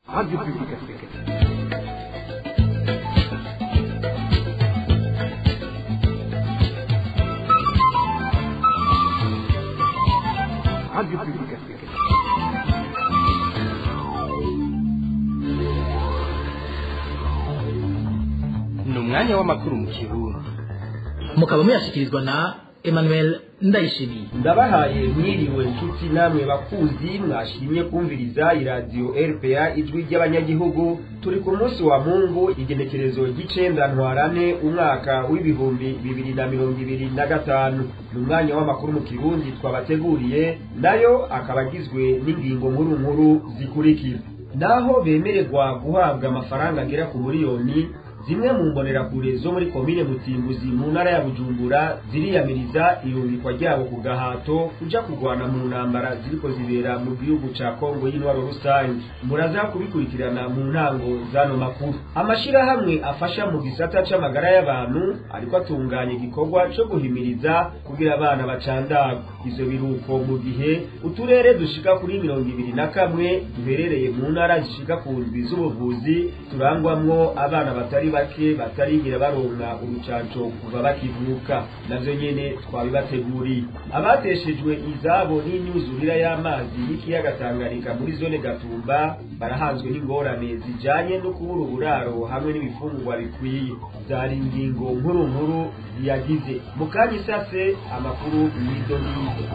Radio Publique Africaine. Radio Publique Africaine. Ni umwanya w'amakuru mu Kirundi. Mukaba muyashyikirizwa na Emmanuel Ndayishimiye. Ndabahaye mwiriwe nshuti namwe bakuzi mwashimye kumviriza iradiyo RPA, Ijwi ry'Abanyagihugu. Turi ku munsi wa Mungu, igenekerezo ry'icenda ntwarane umwaka w'2025. Ni umwanya w'amakuru mu Kirundi twabateguriye, nayo akaba agizwe n'ingingo nkuru nkuru zikurikira: Naho bemererwa guhabwa amafaranga agera ku miliyoni, zimwe mu mbonerakure zo muri komine Mutimbuzi mu ntara ya Bujumbura ziriyamiriza irungikwa ryabo ku gahato kuja kurwana mu ntambara ziriko zibera mu gihugu ca Kongo y'intwaro rusange. Muraza kubikurikirana mu ntango zano makuru. Amashirahamwe afasha mu gisata c'amagara y'abantu ariko atunganya igikorwa co guhimiriza kugira abana bacandagwa. Ivyo biruko mu gihe uturere dushika kuri 21 duherereye mu ntara zishika ku ndwi z'ubuvuzi turangwamwo abana batari bake batarigira baronka urucanco kuva bakivuka. Navyo nyene twabibateguriye. Abateshejwe izabo n'imyuzurira y'amazi y'ikiyaga Tanganyika muri zone Gatumba barahanzwe n'ingorane zijanye no kubura uburaro hamwe n'ibifungurwa bikwiye. Zari ingingo nkuru nkuru ziyagize. Mu kanya isase amakuru mw'idonido.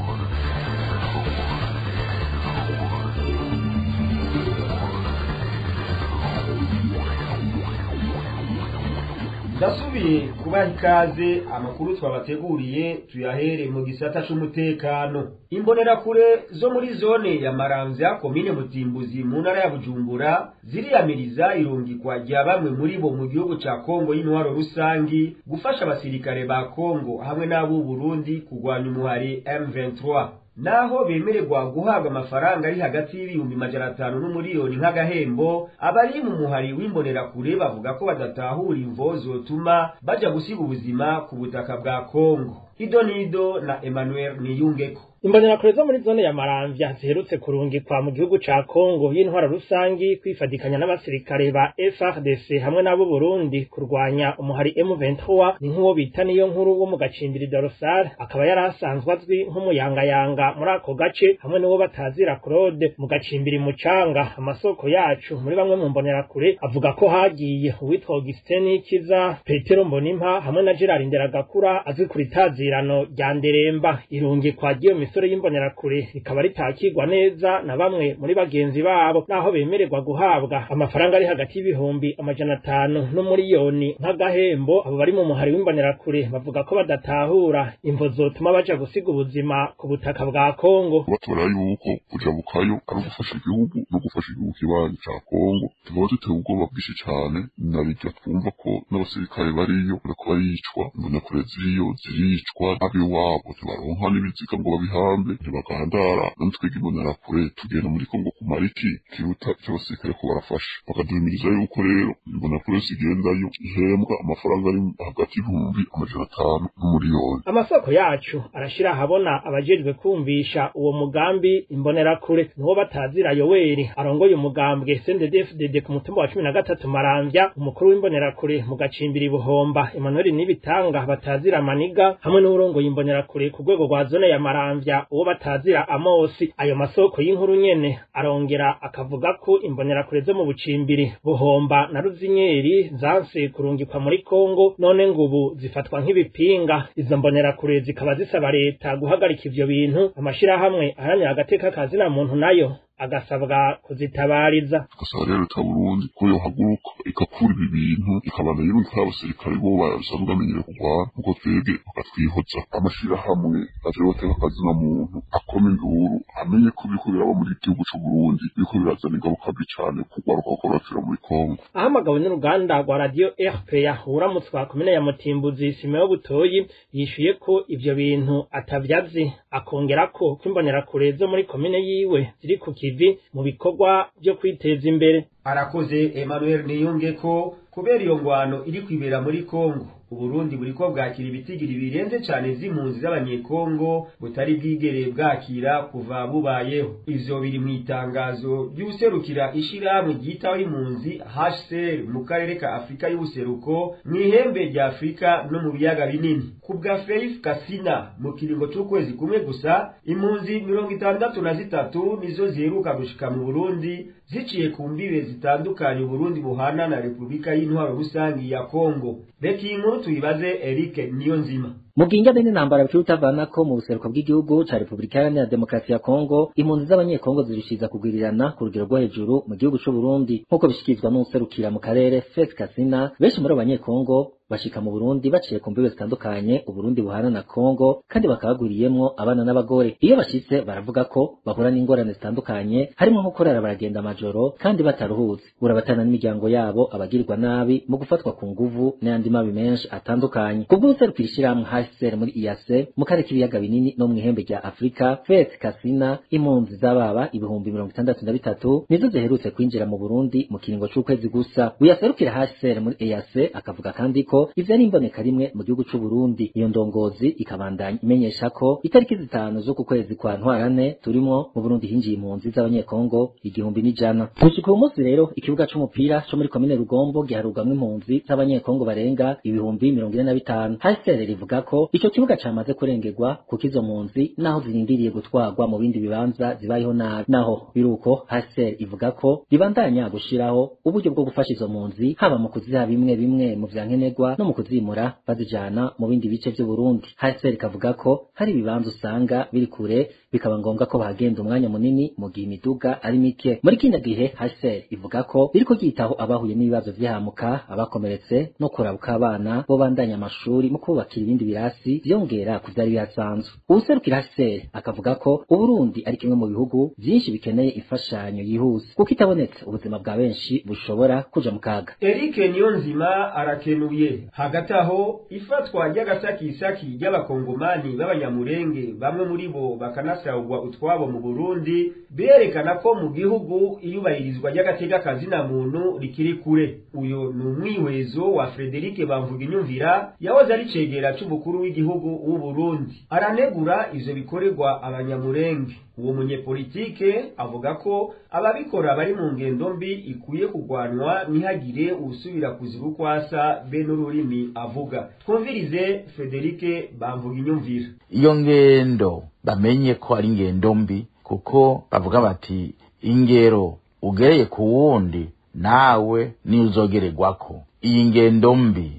Ndasubiye kubaha ikaze. Amakuru twabateguriye tuyahere mu gisata c'umutekano. Imbonerakure zo muri zone ya Maramvya, komine Mutimbuzi mu ntara ya Bujumbura, ziriyamiriza irungikwa rya bamwe muri bo mu gihugu ca Kongo y'intwaro rusangi gufasha abasirikare ba Kongo hamwe n'ab'u Burundi kurwanya umuhari M23. Naho bemererwa guhabwa amafaranga ari hagati y'500,000 n'umuriyoni nk'agahembo, abari mu muhari w'imbonerakure bavuga ko badatahura imvo zotuma baja gusiga ubuzima ku butaka bwa Kongo. Idonido na Emmanuel Niyungeko. Imbonerakure zo muri zone ya Maramvya ziherutse kurungikwa mu gihugu ca Kongo y'intwara rusangi kwifadikanya n'abasirikare ba FARDC hamwe n'abo Burundi kurwanya umuhari M23 ni nk'uwo bita niyo nkuru wo mu gacimbiri Dorosal, akaba yari asanzwe azwi nk'umuyangayanga muri ako gace, hamwe n'uwo batazira Claude mu gacimbiri Mucanga. Amasoko yacu muri bamwe mu mbonerakure avuga ko hagiye uwitwa Augustin Nikiza, Petero Mbonimpa hamwe na Gerard Nderagakura azwi ku ritazirano rya Nderemba. Irungikwa ry'iyo misoro y'imbonerakure rikaba ritakirwa neza na bamwe muri bagenzi babo, naho bemererwa guhabwa amafaranga ari hagati y'500,000 n'umuriyoni nk'agahembo. Abo bari mu muhari w'imbonerakure bavuga ko badatahura imvo zotuma baja gusiga ubuzima ku butaka bwa Kongo. Batora yuko kujabukayo ari ugufasha igihugu no gufasha igihugu kibanyi ca Kongo. Tukaba dutewe ubwoba bwinshi cane na birya twumva ko n'abasirikare bariyo bariko baricwa, imbonerakure ziriyo ziricwa, ab'iwabo ntibaronka n'ibiziga ngo babihambe, ntibagandara. None twebwe imbonerakure tugenda muri Kongo kumara iki kiruta ico abasirikare ko barafasha? Bakaduhimiriza yuko rero imbonerakure zigendayo ihembwa amafaranga ari hagati y'500,000 n'umuriyoni. Amasoko yacu arashira ahabona abajejwe kumvisha uwo mugambi imbonerakure niwo batazira Yoweri arongoye umugambwe CNDD-FDD ku mutumba wa 13 Maramvya, umukuru w'imbonerakure mu gacimbiri Buhomba Emmanuel Nibitanga batazira Maniga, hamwe n'uwurongoye imbonerakure ku rwego rwa zone ya Maramvya uwo batazira Amosi. Ayo masoko y'inkuru nyene arongera akavuga ko imbonerakure zo mu bucimbiri Buhomba na Ruzinyeri zanse kurungikwa muri Kongo, none ngo ubu zifatwa nk'ibipinga. Izo mbonerakure zikaba zisaba leta guhagarika ivyo bintu, amashirahamwe aharanira agateka ka zina muntu nayo agasabwa kuzitabariza. Tugasaba rero leta Burundi ko yohaguruka igakura ibi bintu, ikabana yirungika abasirikare bo basanzwe bamenyereye kurwana, nkuko twebwe bakatwihoza. Amashirahamwe aje bateka akazina muntu akoma induru, amenye ko biriko biraba muri gihugu c'u Burundi biriko birazana ingaruka mbi cane kugwaruka ko rurapfira muri Kongo. Ahamagawe n'uruganda rwa radiyo RPA, uramutswa komine ya Mutimbuzi Simeo Butoyi yishuye ko ivyo bintu atavyazi, akongera ko kw'imbonerakure zo muri komine yiwe ziri ku kivi mu bikorwa vyo kwiteza imbere. Arakoze Emmanuel Niyungeko. Kubera iyo ngwano iri kwibera muri Kongo, Uburundi buriko bwakira ibitigiri birenze cane vy'impunzi z'abanyekongo butari bwigere bwakira kuva bubayeho. Ivyo biri mu itangazo ry'userukira ishirahamwe ryitaho impunzi HCR mu karere ka Afrika y'ubuseruko, mw'ihembe rya Afrika no mu biyaga binini. Ku bwa Faith Kasina, mu kiringo c'ukwezi kumwe gusa impunzi 63 nizo ziheruka gushika mu Burundi ziciye ku mbibe zitandukanye Uburundi buhana na Republika y'Intwaro Rusangi ya Kongo. Reka iyi nkuru tuyibaze Eric Niyonzima. Mu gihe bene intambara bitavanako mu buseruko bw'igihugu ca Republika Iharanira Demokarasi ya Kongo, impunzi z'abanyekongo zirushiza kugwirirana ku rugero rwo hejuru mu gihugu c'u Burundi, nk'uko bishikirizwa n'uwuserukira mu karere Faith Kasina. Benshi muri abo banyekongo bashika mu Burundi baciye ku mbibe zitandukanye Uburundi buhana na Kongo, kandi bakabagwiriyemwo abana n'abagore. Iyo bashitse baravuga ko bahura n'ingorane zitandukanye, harimo nko kurara baragenda amajoro kandi bataruhutse, urabatana n'imiryango yabo, abagirirwa nabi mu gufatwa ku nguvu n'ayandi mabi menshi atandukanye. Kubw'uwuserukira ishirahamwe HCR muri EAC mu karere k'ibiyaga binini no mw'ihembe rya Afrika, Faith Kasina, impunzi z'ababa 63,000 nizo ziherutse kwinjira mu Burundi mu kiringo c'ukwezi gusa. Uyaserukira HCR muri EAC akavuga kandi ko ivyo ari imboneka rimwe mu gihugu c'u Burundi. Iyo ndongozi ikabandanya imenyesha ko itariki 5 z'uku kwezi kwa Ntwarante turimo mu Burundi hinjiye impunzi z'abanyekongo 1,100. Gushika uyu munsi rero, ikibuga c'umupira co muri komine Rugombo giharurwamwo impunzi z'abanyekongo barenga 45,000. HCR rivuga ko ico kibuga camaze kurengerwa kuko izo mpunzi naho zirindiriye gutwarwa mu bindi bibanza zibayeho nabi. Naho biruko, HCR ivuga ko ribandanya gushiraho uburyo bwo gufasha izo mpunzi, haba mu kuziha bimwe bimwe mu vyankenerwa no mu kuzimura bazijana mu bindi bice vy'u Burundi. HCR ikavuga ko hari ibibanza usanga biri kure, bikaba ngombwa ko bahagenda umwanya munini mu gihe imiduga ari mike. Muri kino gihe HCR ivuga ko biriko ryitaho abahuye n'ibibazo vy'ihamuka, abakomeretse no kurabuka abana bo bandanya amashuri mu kubakira ibindi birasi vyongera ku vyari bihasanzwe. Uwuserukira HCR akavuga ko Uburundi ari kimwe mu bihugu vyinshi bikeneye imfashanyo yihuse, kuko itabonetse ubuzima bwa benshi bushobora kuja mu kaga. Eric Niyonzima arakenuye. Hagati aho, ifatwa ry'agasakisaki ry'abakongomani b'abanyamurenge, bamwe muri bo bakanasahurwa utwabo mu Burundi, berekana ko mu gihugu iyubahirizwa ry'agateka kazina muntu rikiri kure. Uyo ni umwihwezo wa Frederic Bamvuginyumvira, yahoze ari cegera c'umukuru w'igihugu w'u Burundi. Aranegura ivyo bikorerwa abanyamurenge. Uwo munyepolitike avuga ko ababikora bari mu ngendo mbi ikwiye kugwanwa, ntihagire usubira kuzira uko asa be n'ururimi avuga. Twumvirize Frederic Bamvuginyumvira. Iyo ngendo bamenye ko ari ingendo mbi, kuko bavuga bati ingero ugereye ku wundi nawe niyo uzogererwako. Iyi ngendo mbi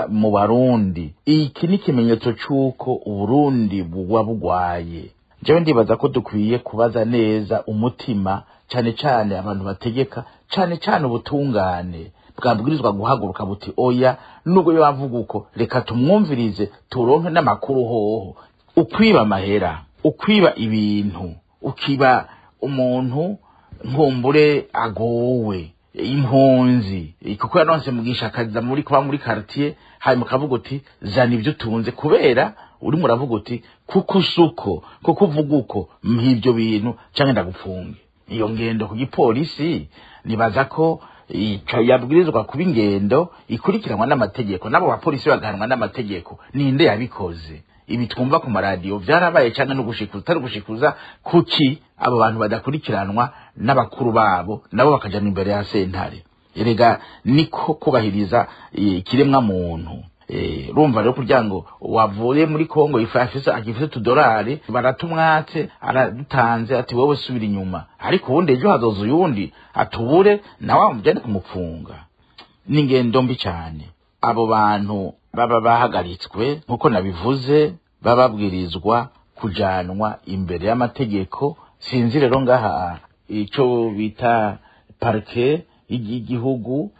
mu Barundi, iki ni ikimenyetso c'uko Uburundi bugwa bugwaye. Jewe ndibaza ko dukwiye kubaza neza umutima, cane cane abantu bategeka, cane cane ubutungane bwabwirizwa guhaguruka buti oya, nubwo yo bavuga uko reka tumwumvirize turonke n'amakuru hoho. Ukwiba amahera, ukwiba ibintu, ukiba umuntu nkumbure agowe, impunzi kuko yaronse mugisha akaza muri kuba muri quartier, hanyuma ukavuga uti zana ibyo utunze, kubera urimo uravuga uti kuko usuko kuko uvuga uko mp'ibyo bintu canke ndagupfunge. Iyo ngendo ku gipolisi nibaza ko yabwirizwa kuba ingendo ikurikiranwa n'amategeko, n'abo bapolisi bagahanwa n'amategeko. Ninde yabikoze? Ibi twumva ku maradiyo vyarabaye canke no gushikuza utari gushikuza, kuki abo bantu badakurikiranwa n'abakuru babo nabo bakajana imbere ya sentare? Erega niko kubahiriza ikiremwa muntu. Urumva rero kugira ngo wavuye muri Kongo ifafise agifise tudorari baratumwatse aradutanze ati wowe subira inyuma, ariko ubundi ejo hazoza uyundi atubure nawe amujyane kumupfunga. Ni ingendo mbi cyane. Abo bantu baba bahagaritswe nkuko nabivuze bababwirizwa kujanwa imbere y'amategeko. Sinzi rero ngaha ico bita parke y'igihugu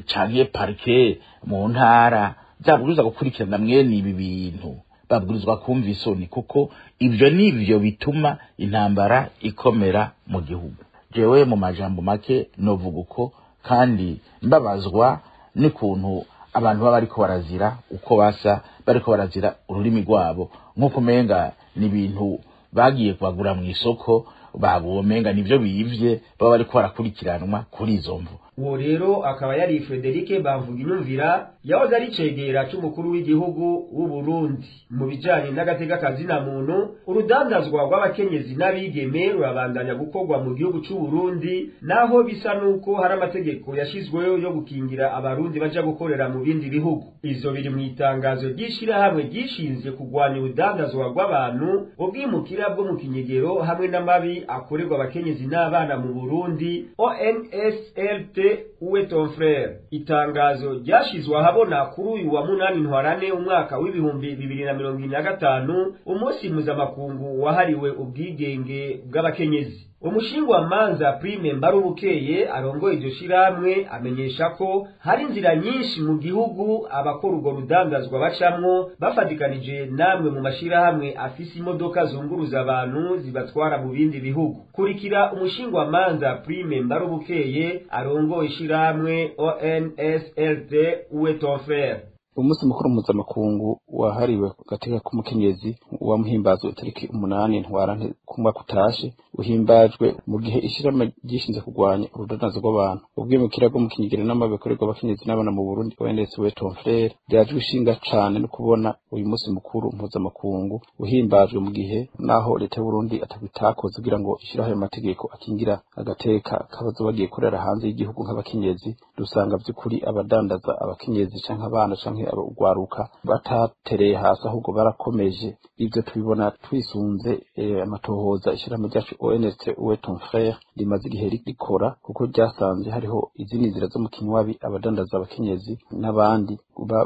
canke parke mu ntara zabwirizwa gukurikirana mwene ibi bintu, babwirizwa kumva isoni, kuko ivyo nivyo bituma intambara ikomera mu gihugu. Jewe mu majambo make novuga uko, kandi mbabazwa n'ukuntu abantu baba bariko barazira uko basa, bariko barazira ururimi rwabo nk'uko umenga ni ibintu bagiye kubagura mu isoko, babomenga nivyo bivye, baba bariko barakurikiranwa kuri izo mvu. Uwo rero akaba yari Frederike Bamvuginyumvira, yahoze ari cegera c'umukuru w'igihugu w'u Burundi. Mu bijanye n'agateka kazina muntu, urudandazwa rw'abakenyezi n'abigeme rurabandanya gukorwa mu gihugu c'u Burundi, naho bisa nuko hari amategeko yashizweho yo gukingira abarundi baja gukorera mu bindi bihugu. Ivyo biri mu itangazo ry'ishirahamwe ryishinze kurwanya urudandazwa rw'abantu, ubwimukira bwo mu kinyegero hamwe n'amabi akorerwa abakenyezi n'abana mu Burundi, ONSLT Uwe ton frère. Itangazo ryashizwe ahabona kuri uyu wa 8 Ntwarante umwaka w'2025, umunsi mpuzamakungu wahariwe ubwigenge bw'abakenyezi. Umushingwamanza Prime Mbarubukeye arongoye iryo shirahamwe amenyesha ko hari inzira nyinshi mu gihugu abakora urwo rudandazwa bacamwo, bafatikanije namwe mu mashirahamwe afise imodoka zunguruza abantu zibatwara mu bindi bihugu. Kurikira umushingwamanza Prime Mbarubukeye arongoye ishirahamwe ONSLT Uwe ton frère. Umunsi mukuru mpuzamakungu wahariwe agateka k'umukenyezi wa muhimbazwe itariki 8 Ntwarante ku mwaka utashe, uhimbajwe mu gihe ishirahamwe ryishinze kurwanya urudanazo rw'abantu, ubwimukira bwo mu kinyigiro n'amabi akorerwa abakenyezi n'abana mu Burundi, ONS We ton frère, ryajwe ishinga cane no kubona uyu munsi mukuru mpuzamakungu uhimbajwe mu gihe naho leta y'u Burundi atabitakoze kugira ngo ishiraho ayo mategeko akingira agateka k'abazoba bagiye korera hanze y'igihugu nk'abakenyezi. Dusanga vy'ukuri abadandaza abakenyezi canke abana canke urwaruka batatereye hasi, ahubwo barakomeje. Ivyo tubibona twisunze amatohoza ishirahamwe ryacu ONST Uwe ton frère rimaze igihe rikora, kuko ryasanze hariho izindi nzira zo mu kinywabi abadandaza abakenyezi n'abandi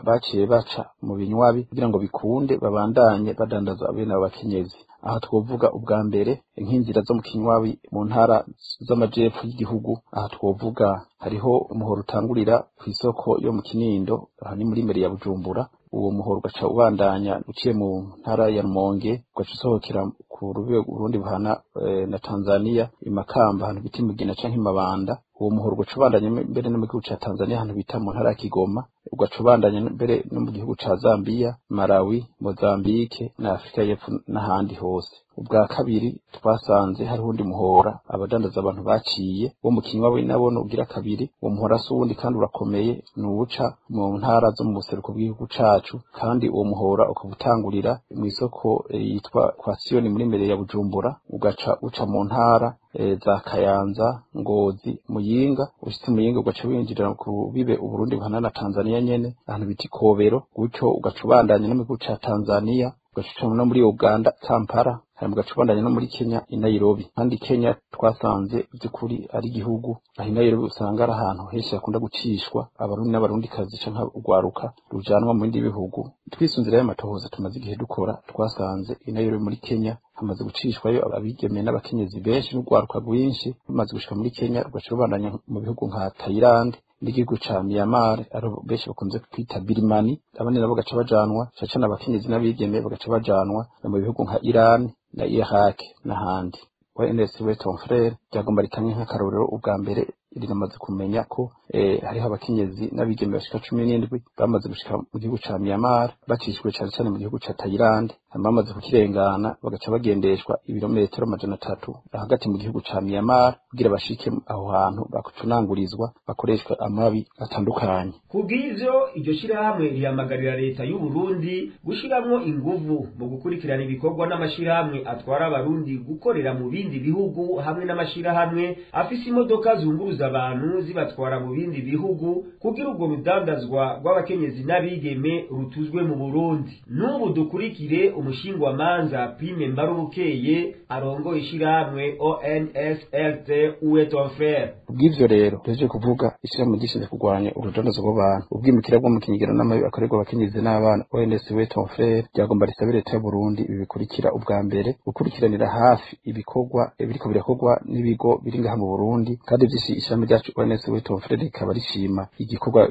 baciye baca mu binywabi kugira ngo bikunde babandanye badandaza bene abo bakenyezi. Aha twovuga ubwa mbere nk'inzira zo mu kinywabi mu ntara z'amajepfo y'igihugu. Aha twovuga hariho umuhoro utangurira kw'isoko yo mu Kinindo, aha ni muri meri ya Bujumbura. Uwo muhoro ugaca ubandanya uciye mu ntara ya Rumonge, ugaca usohokera ku rubibe Burundi buhana na Tanzania, i Makamba ahantu bita Imugina canke Imabanda. Uwo muhoro ugaca ubandanya mbere no mu gihugu ca Tanzania ahantu bita mu ntara ya Kigoma, ugaca ubandanya mbere no mu gihugu ca Zambia, Malawi, Mozambique na Afrika y'Epfo n'ahandi hose. Ubwa kabiri twasanze hariho uwundi muhora abadandaza abantu baciye wo mu kinywabi nabone ugira kabiri. Uwo muhora si uwundi kandi urakomeye, ni uwuca mu ntara zo mu buseruko bw'igihugu cacu, kandi uwo muhora ukaba utangurira mw'isoko yitwa kwa Siyoni muri mbere ya Bujumbura, ugaca uca mu ntara za Kayanza, Ngozi, Muyinga. Ushitse Muyinga ugaca winjirira ku bibe Uburundi buhana na Tanzania nyene ahantu bita Ikobero, gutyo ugaca ubandanya no mu gihugu ca Tanzania, ugaca uca no muri Uganda Kampala, hanyuma ugaca ubandanya no muri Kenya i Nairobi. Kandi Kenya twasanze vy'ukuri ari igihugu aho i Nairobi usanga ari ahantu henshi hakunda gucishwa abarundi n'abarundikazi canke urwaruka rujanwa mu bindi bihugu. Twisunze rero amatohoza tumaze igihe dukora, twasanze i Nairobi muri Kenya hamaze gucishwayo abigeme n'abakenyezi benshi n'urwaruka rwinshi rumaze gushika muri Kenya, rugaca rubandanya mu bihugu nka Thailand n'igihugu ca Myanmar, ariho benshi bakunze kwita Birmani. Abandi nabo bagaca bajanwa cane cane abakenyezi n'abigeme bagaca bajanwa mu bihugu nka Iran na Iraq n'ahandi. ONS We ton frère ryagomba ritange nk'akarorero. Ubwa mbere rinamaze kumenya ko hariho abakenyezi n'abigeme bashika 17 bamaze gushika mu gihugu ca Myanmar, bacishijwe cane cane mu gihugu ca Thailand, hanyuma bamaze kukirengana bagaca bagendeshwa ibirometero 300 hagati mu gihugu ca Myanmar kugira bashike aho hantu bakucunangurizwa bakoreshwa amabi atandukanye. Kubw'ivyo iryo shirahamwe rihamagarira leta y'u Burundi gushiramwo inguvu mu gukurikirana ibikorwa n'amashirahamwe atwara abarundi gukorera mu bindi bihugu hamwe n'amashirahamwe afise imodoka zunguruza abantu zibatwara mu bindi bihugu, kugira ubwo rudandazwa rw'abakenyezi n'abigeme rutuzwe mu Burundi. N'ubu dukurikire umushingwamanza Prime Mbarubukeye arongoye ishirahamwe ONSLT Uwe ton frère. Kubw'ivyo rero tuhejeje kuvuga, ishirahamwe ryishinzwe kurwanya urudandazo rw'abantu, ubwimukira bwo mu kinyigiro n'amabi akorerwa abakenyezi n'abana, ONS We ton frère, ryagomba risabe leta y'u Burundi ibi bikurikira. Ubwa mbere, gukurikiranira hafi ibikorwa biriko birakorwa n'ibigo biri ngaha mu Burundi, kandi vyinshi ishirahamwe ryacu ONS We ton frère rikaba rishima igikorwa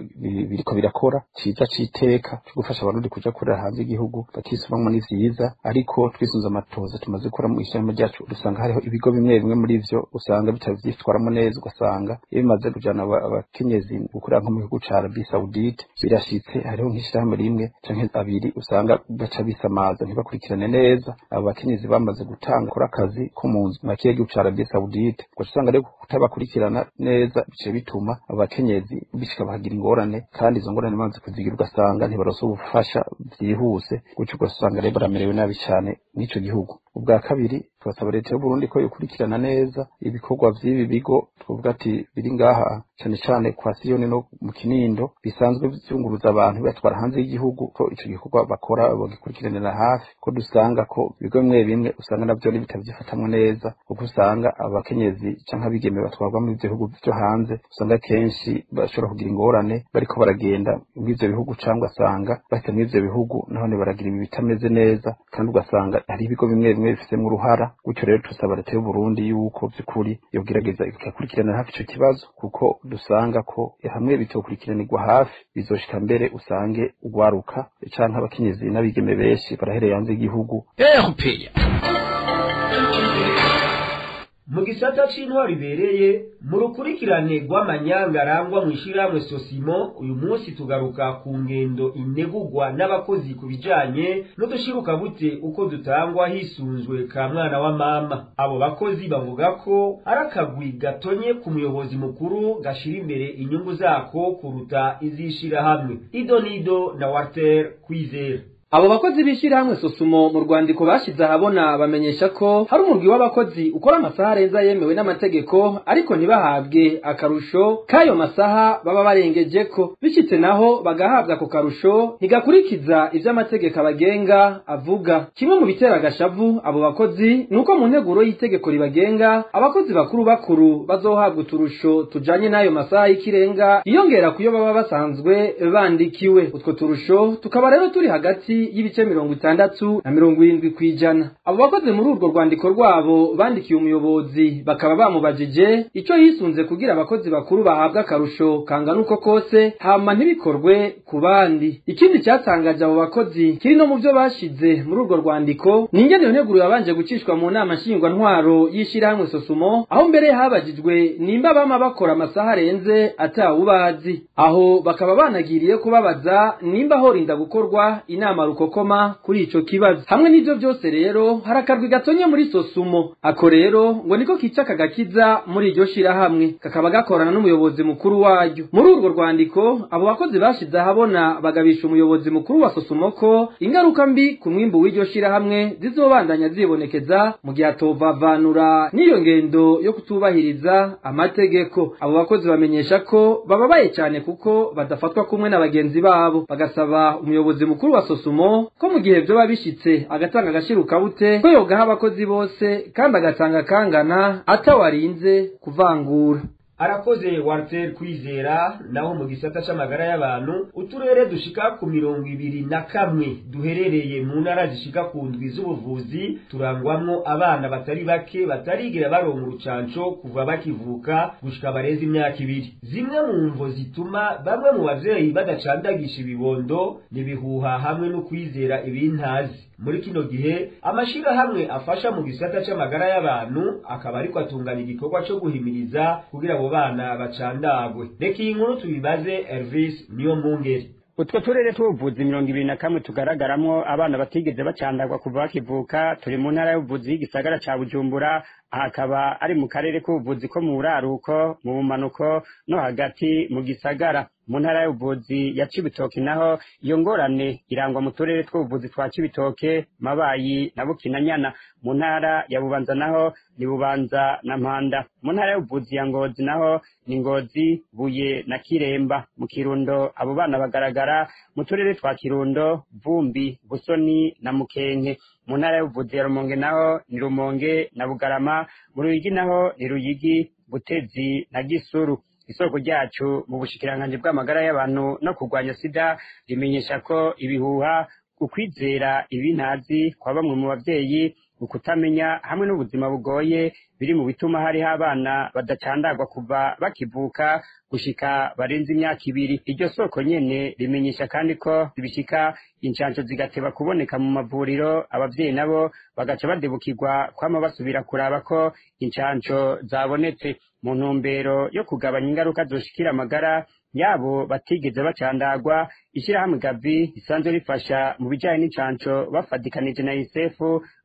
biriko birakora ciza c'iteka co gufasha abarundi kuja kurera hanze y'igihugu bakisubamwo, ni vyiza. Ariko twisunze amatohoza tumaze gukora mu ishirahamwe ryacu, dusanga hariho ibigo bimwe bimwe muri vyo usanga bitavyitwaramwo neza, ugasanga iyo bimaze kujana abakenyezi gukorera nko mu gihugu ca Arabie Saoudite, birashitse hariho nk'ishirahamwe rimwe canke abiri usanga baca bisamaza ntibakurikirane neza abo bakenyezi bamaze gutanga gukora akazi ko mu nzu makiya y'igihugu ca Arabie Saoudite. bwite. Ugaca usanga rero kutabakurikirana neza bice bituma abakenyezi bishika bahagira ingorane, kandi izo ngorane bamaze kuzigira ugasanga ntibaronse ubufasha byihuse, gutyo ugasanga rero baramerewe nabi cyane n'ico gihugu. Ubwa kabiri, turasaba leta y'u Burundi ko yokurikirana neza ibikorwa vy'ibi bigo twovuga ati biri ngaha cane cane kwa Siyoni no mu Kinindo, bisanzwe vyunguruza abantu bibatwara hanze y'igihugu, ko ico gikorwa bakora bagikurikiranira hafi, ko dusanga ko ibigo bimwe bimwe usanga navyo bitavyifatamwo neza, kuko usanga abakenyezi canke abigeme batwarwa mu ivyo bihugu vyo hanze usanga kenshi bashobora kugira ingorane bariko baragenda muri ivyo bihugu, cyangwa ugasanga bahita muri ivyo bihugu nahone baragira ibi bitameze neza, kandi ugasanga hari ibigo bimwe bimwe bifisemwo uruhara. Gutyo rero tusaba leta y'u Burundi yuko vy'ukuri yogerageza igakurikirana hafi ico kibazo, kuko dusanga ko hamwe bitokurikiranirwa hafi bizoshika mbere usange ugwaruka canke abakenyezi n'abigeme benshi barahereye hanze y'igihugu. Mu gisata c'intwaro ibereye mu rukurikirane rw'amanyanga arangwa mu ishirahamwe Sosimo, uyu munsi tugaruka ku ngendo inegurwa n'abakozi ku bijanye n'udushirukabute uko dutangwa hisunzwe ka mwana wa mama. Abo bakozi bavuga ko ari akagwi gatonye ku muyobozi mukuru gashira imbere inyungu zako kuruta iz'ishirahamwe. Idonido na Walter Kwizera. Abo bakozi b'ishirahamwe Sosumo mu rwandiko bashize ahabona bamenyesha ko hari umurwi w'abakozi ukora amasaha arenza yemewe n'amategeko, ariko ntibahabwe akarusho k'ayo masaha baba barengejeko. Bishitse naho bagahabwa ako karusho, ntigakurikiza ivyo amategeko abagenga avuga. Kimwe mu bitera agashavu abo bakozi ni uko mu nteguro y'itegeko ribagenga, abakozi bakuru bakuru bazohabwa uturusho tujanye n'ayo masaha y'ikirenga yiyongera kuyo baba basanzwe bandikiwe. Utwo turusho tukaba rero turi hagati y'ibice 60 na 70%. Abo bakozi muri urwo rwandiko rwabo bandikiye umuyobozi bakaba bamubajije ico yisunze kugira abakozi bakuru bahabwa akarusho kangana uko kose, hama ntibikorwe ku bandi. Ikindi cyatangaje abo bakozi kiri no mu byo bashize muri urwo rwandiko ni ingene iyo nteguro yabanje gucishwa mu nama nshingwantwaro y'ishirahamwe Sosumo, aho mbere habajijwe nimba bama bakora amasaha arenze atawubazi. Aho bakaba banagiriye kubabaza nimba horinda gukorwa inama rukokoma kuri ico kibazo. Hamwe n'ivyo byose rero hari akarwi gatonye muri Sosumo, ako rero ngo niko kica kagakiza muri iryo shirahamwe, kakaba gakorana n'umuyobozi mukuru waryo. Muri urwo rwandiko abo bakozi bashize ahabona bagabisha umuyobozi mukuru wa Sosumo ko ingaruka mbi ku mwimbu w'iryo shirahamwe zizobandanya zibonekeza mu gihe atovavanura n'iyo ngendo yo kutubahiriza amategeko. Abo bakozi bamenyesha ko bababaye cyane kuko badafatwa kumwe na bagenzi babo, bagasaba umuyobozi mukuru wa Sosumo ko mu gihe byoba bishitse agatanga agashirukabute ko yogaha abakozi bose kandi agatanga kangana atawarinze kuvangura. Arakoze Walter Kwizera. Naho mu gisata c'amagara y'abantu, uturere dushika ku 21 duherereye mu ntara zishika ku 7 z'ubuvuzi turangwamwo abana batari bake batarigira baronka urucanco kuva bakivuka gushika bareze imyaka 2. Zimwe mu mvo zituma bamwe mu bavyeyi badacandagisha ibibondo ni bihuha hamwe no kwizera ibintazi. Muri kino gihe amashirahamwe afasha mu gisata c'amagara y'abantu akaba ariko atunganya igikorwa co guhimiriza kugira abo bana bacandagwe. Reka iyi nkuru tubibaze Elvis niyo mwungeri. Utwo turere tw'ubuvuzi 21 tugaragaramwo abana batigeze bacandagwa kuva bakivuka turi mu ntara y'ubuvuzi y'igisagara ca Bujumbura, akaba ari mu karere k'ubuvuzi ko mu buraruko, mu bumanuko no hagati mu gisagara. Mu ntara y'ubuvuzi ya Cibitoke naho iyo ngorane irangwa mu turere tw'ubuvuzi twa Cibitoke, Mabayi na Bukinanyana. Mu ntara ya Bubanza naho ni Bubanza na Mpanda. Mu ntara y'ubuvuzi ya Ngozi naho ni Ngozi, Buye na Kiremba. Mu Kirundo abo bana bagaragara mu turere twa Kirundo, Vumbi, Busoni na Mukenke. Mu ntara y'ubuvuzi ya Rumonge naho ni Rumonge na Bugarama. Mu Ruyigi naho ni Ruyigi, Butezi na Gisuru. Isoko ryacu mu bushikiranganji bw'amagara y'abantu no kurwanya sida rimenyesha ko ibihuha, ukwizera ibintazi kwa bamwe mu bavyeyi, ukutamenya hamwe n'ubuzima bugoye biri mu bituma hariho abana badacandagwa kuva bakivuka gushika barenze imyaka 2. Iryo soko nyene rimenyesha kandi ko bishika incanco zigateba kuboneka mu mavuriro, abavyeyi nabo bagaca badebukirwa kwama basubira kuraba ko incanco zabonetse. Mu ntumbero yo kugabanya ingaruka zoshikira amagara yabo batigeze bacandagwa, ishyirahamwe Gavi risanzwe rifasha mu bijanye n'incanco bafadikanije na UNICEF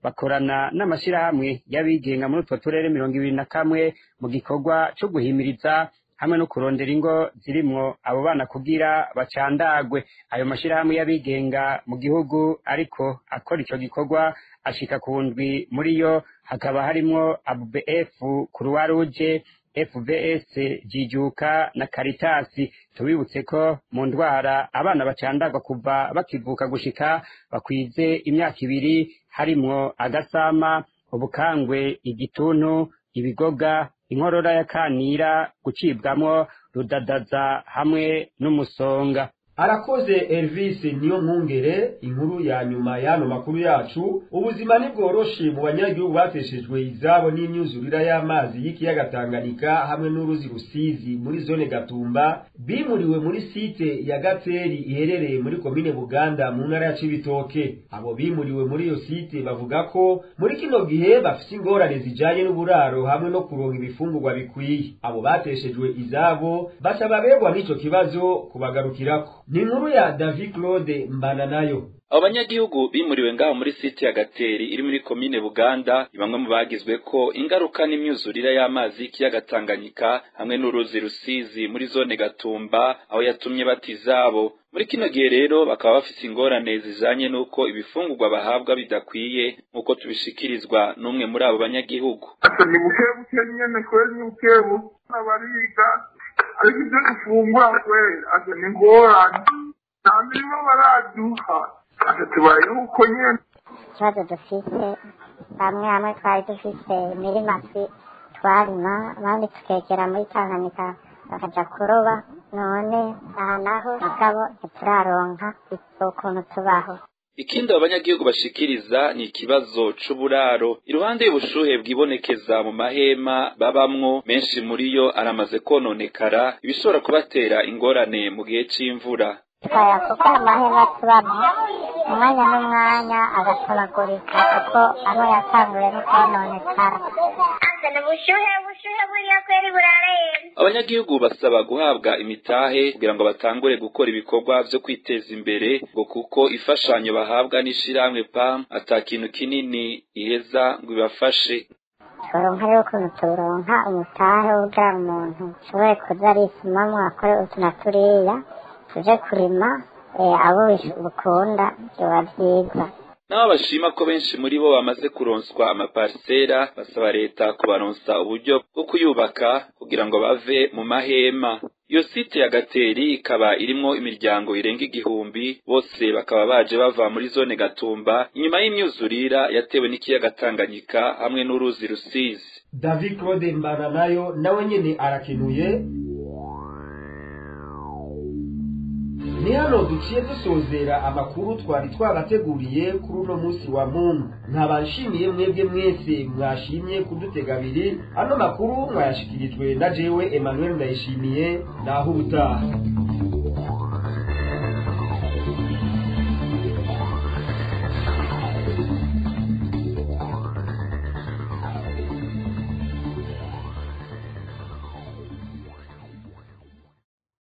bakorana n'amashirahamwe y'abigenga muri utwo turere 21 mu gikorwa co guhimiriza hamwe no kurondera ingo zirimwo abo bana kugira bacandagwe. Ayo mashirahamwe y'abigenga mu gihugu ariko akora ico gikorwa ashika ku ndwi, muri yo hakaba harimwo ABF, Croix Rouge, FVS, Jijuka na Caritas. Tubibutse ko mu ndwara abana bacandagwa kuva bakivuka gushika bakwize imyaka 2 harimwo agasama, ubukangwe, igituntu, ibigoga, inkorora ya kanira, gucibwamwo, rudadaza hamwe n'umusonga. Arakoze Elvis niyo mwungere. Inkuru ya nyuma y'ano makuru yacu: ubuzima ntibworoshe mu banyagihugu bateshejwe izabo n'imyuzurira y'amazi y'ikiyaga Tanganyika hamwe n'uruzi Rusizi muri zone Gatumba, bimuriwe muri site ya Gateri iherereye muri komine Buganda mu ntara ya Cibitoke. Abo bimuriwe muri iyo site bavuga ko muri kino gihe bafise ingorane zijanye n'uburaro hamwe no kuronka ibifungurwa bikwiye. Abo bateshejwe izabo basaba begwa n'ico kibazo kubagarukirako. Ni inkuru ya David Claude Mbananayo. Abo banyagihugu bimuriwe ngaho muri site ya Gateri iri muri komine Buganda ni bamwe mu bagizwe ko ingaruka n'imyuzurira y'amazi y'ikiyaga Tanganyika hamwe n'uruzi Rusizi muri zone Gatumba, aho yatumye batizabo. Muri kino gihe rero bakaba bafise ingorane zijanye n'uko ibifungurwa bahabwa bidakwiye, nk'uko tubishikirizwa n'umwe muri abo banyagihugu. Ni buke buke nyene kweli, ni buke buke bariga, ariko ibyo dufungura kweli asa ni ingorane, nta mirimo baraduha, asa tubayeho uko nyene. Ikibazo dufise, bamwe bamwe twari dufise imirima twarima, abandi tukegera muri Tanganyika bakaja kuroba, none aha naho mugabo ntituraronka ukuntu tubaho. Ikindi abanyagihugu bashikiriza ni ikibazo c'uburaro. Iruhande y'ubushuhe bwibonekeza mu mahema babamwo, menshi muri yo aramaze kononekara, ibishobora kubatera ingorane mu gihe c'imvura. Twaya kuko amahema tubamo umwanya n'umwanya agatabagurika, kuko aba yatanguye no kononekara. Ubushuhe buriya kweri burarenze. Abanyagihugu basaba guhabwa imitahe kugira ngo batangure gukora ibikorwa vyo kwiteza imbere, ngo kuko ifashanyo bahabwa n'ishirahamwe PAM ata kintu kinini iheza ngo ibafashe. Turonka rero ukuntu turonka umutahe kugira umuntu ashobore kuza arisumamwo akore utu na turiya, tuje kurima abo bukunda vyoba vyiza. Nabo bashima ko benshi muri bo bamaze kuronswa amaparsera, basaba leta kubaronsa uburyo bwo kuyubaka kugira ngo bave mu mahema. Iyo site ya Gateri ikaba irimwo imiryango irenga 1000, bose bakaba baje bava muri zone Gatumba inyuma y'imyuzurira yatewe n'ikiyaga Tanganyika hamwe n'uruzi Rusizi. David Claude Mbananayo nawe nyene arakenuye. Ni hano duciye dusozera amakuru twari twabateguriye kuri uno munsi wa Mungu. Nkaba nshimiye mwebwe mwese mwashimye kudutega abiri. Ano makuru mwayashikirijwe na jewe Emmanuel Ndayishimiye. Naho ubutaha.